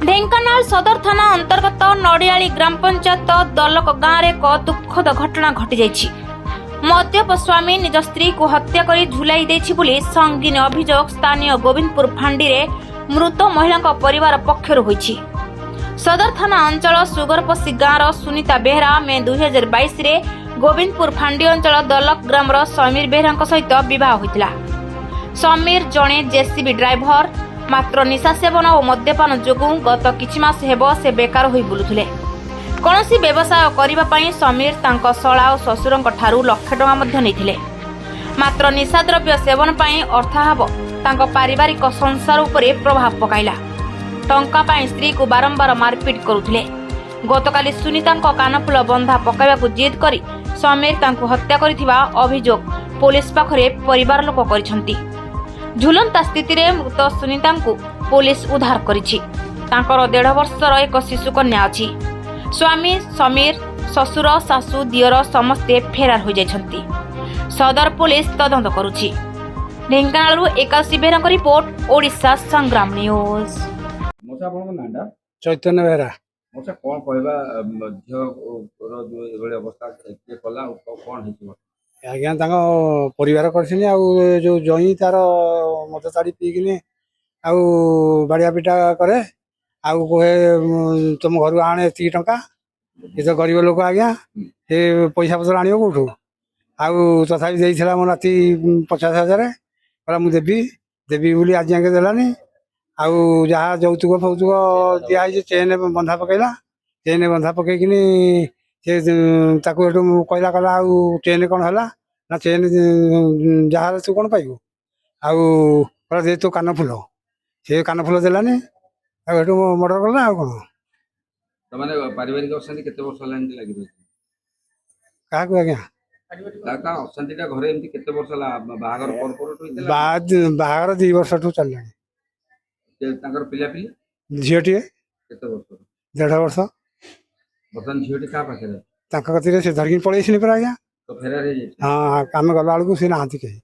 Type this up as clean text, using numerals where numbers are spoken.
ଢେଙ୍କାନାଳ ସଦର ଥାନା ଅନ୍ତର୍ଗତ ନଡ଼ିଆଳି ଗ୍ରାମ ପଞ୍ଚାୟତ ଦଲକ ଗାଁରେ ଏକ ଦୁଃଖଦ ଘଟଣା ଘଟିଯାଇଛି। ମଦ୍ୟପ ସ୍ୱାମୀ ନିଜ ସ୍ତ୍ରୀକୁ ହତ୍ୟା କରି ଝୁଲାଇ ଦେଇଛି ବୋଲି ସଙ୍ଗୀନ ଅଭିଯୋଗ ସ୍ଥାନୀୟ ଗୋବିନ୍ଦପୁର ଫାଣ୍ଡିରେ ମୃତ ମହିଳାଙ୍କ ପରିବାର ପକ୍ଷରୁ ହୋଇଛି। ସଦର ଥାନା ଅଞ୍ଚଳ ସୁଗରପଶି ଗାଁର ସୁନିତା ବେହେରା ମେ 2022ରେ ଗୋବିନ୍ଦପୁର ଫାଣ୍ଡି ଅଞ୍ଚଳ ଦଲକ ଗ୍ରାମର ସମୀର ବେହେରାଙ୍କ ସହିତ ବିବାହ ହୋଇଥିଲା। ସମୀର ଜଣେ ଜେସିବି ଡ୍ରାଇଭର। ମାତ୍ର ନିଶା ସେବନ ଓ ମଦ୍ୟପାନ ଯୋଗୁଁ ଗତ କିଛି ମାସ ହେବ ସେ ବେକାର ହୋଇ ବୁଲୁଥିଲେ। କୌଣସି ବ୍ୟବସାୟ କରିବା ପାଇଁ ସମୀର ତାଙ୍କ ଶଳା ଓ ଶ୍ୱଶୁରଙ୍କ ଠାରୁ ଲକ୍ଷେ ଟଙ୍କା ମଧ୍ୟ ନେଇଥିଲେ। ମାତ୍ର ନିଶାଦ୍ରବ୍ୟ ସେବନ ପାଇଁ ଅର୍ଥାଭାବ ତାଙ୍କ ପାରିବାରିକ ସଂସାର ଉପରେ ପ୍ରଭାବ ପକାଇଲା। ଟଙ୍କା ପାଇଁ ସ୍ତ୍ରୀକୁ ବାରମ୍ବାର ମାରପିଟ କରୁଥିଲେ। ଗତକାଲି ସୁନିତାଙ୍କ କାନଫୁଲ ବନ୍ଧା ପକାଇବାକୁ ଜିଦ୍ କରି ସମୀର ତାଙ୍କୁ ହତ୍ୟା କରିଥିବା ଅଭିଯୋଗ ପୋଲିସ ପାଖରେ ପରିବାର ଲୋକ କରିଛନ୍ତି। ଝୁଲନ୍ତା ସ୍ଥିତିରେ ମୃତ ସୁନିତାଙ୍କୁ ପୋଲିସ ଉଦ୍ଧାର କରିଛି। ତାଙ୍କର ଦେଢ଼ ବର୍ଷର ଏକ ଶିଶୁ କନ୍ୟା ଅଛି। ସ୍ୱାମୀ ସମୀର, ଶ୍ୱଶୁର, ଶାଶୁ, ଦିଅର ସମସ୍ତେ ଫେରାର ହୋଇଯାଇଛନ୍ତି। ସଦର ପୋଲିସ ତଦନ୍ତ କରୁଛି। ଢେଙ୍କାନାଳରୁ ଏକାଶୀ ବେହେରାଙ୍କ ରିପୋର୍ଟ, ଓଡ଼ିଶା ସଂଗ୍ରାମ ନ୍ୟୁଜ୍। ମଉସା, ଆପଣଙ୍କ ନାଁଟା? ଚୈତନ୍ୟ ବେହେରା। ମଉସା, କଣ କହିବା, ଝିଅର ଯୋଉ ଏଭଳି ଅବସ୍ଥା କିଏ କଲା ଆଉ କଣ ହେଇଥିବ? ଆଜ୍ଞା, ତାଙ୍କ ପରିବାର କରିଛନ୍ତି। ଆଉ ଏ ଯୋଉ ଜଇଁ ତାର ମଦ ତାଡ଼ି ପିଇକିନି ଆଉ ବାଡ଼ିଆ ପିଟା କରେ ଆଉ କୁହେ, ତମ ଘରୁ ଆଣେ ଏତିକି ଟଙ୍କା। ଏ ତ ଗରିବ ଲୋକ ଆଜ୍ଞା, ସେ ପଇସା ପତ୍ର ଆଣିବ କୋଉଠୁ? ଆଉ ତଥାପି ଦେଇଥିଲା ମୋ ନାତି 50,000। କହିଲା ମୁଁ ଦେବି ଦେବି ବୋଲି ଆଜି ଯାକେ ଦେଲାନି। ଆଉ ଯାହା ଯୌତୁକ ଫୌତୁକ ଦିଆହେଇଛି, ଚେନ୍ ବନ୍ଧା ପକେଇଲା। ଚେନ୍ ବନ୍ଧା ପକେଇକିନି ସେ ତାକୁ ଏଠୁ କହିଲା, କହିଲା, ଆଉ ଚେନ୍ କ'ଣ ହେଲା? ନା, ଚେନ୍ ଯାହା ହେଲେ ତୁ କ'ଣ ପାଇବୁ? ଆଉ କହିଲା, ଦେ ତୋ କାନଫୁଲ। ସେ କାନଫୁଲ ଦେଲାନି। ଆଉ ଏଠୁ ମର୍ଡର କଲା, ଆଉ କ'ଣ? ତାମାନେ ପାରିବାରିକ ଅଶାନ୍ତି କେତେ ବର୍ଷ ହେଲା ଏମିତି ଲାଗି ରହିଛି? କାହାକୁ ଆଜ୍ଞା? ତା ଅଶାନ୍ତିଟା ଘରେ ଏମିତି କେତେ ବର୍ଷ ହେଲା, ବାହାଘର ପର ପରଠୁ ହେଇଥିଲା? ବାହାଘର 2 ବର୍ଷଠୁ ଚାଲିଲାଣି। ତାଙ୍କର ପିଲାପିଲି? ଝିଅଟିଏ। କେତେ ବର୍ଷ? ଦେଢ଼ ବର୍ଷ। ବର୍ତ୍ତମାନ ଝିଅଟି କାହା ପାଖରେ? ତାଙ୍କ କତିରେ, ସେ ଧରିକି ପଳେଇସିନି ପରା ଆଜ୍ଞା। ତ ଫେରାର ହେଇଯାଇଛି? ହଁ, ଆମେ ଗଲା ବେଳକୁ ସେ ନାହାନ୍ତି କେହି।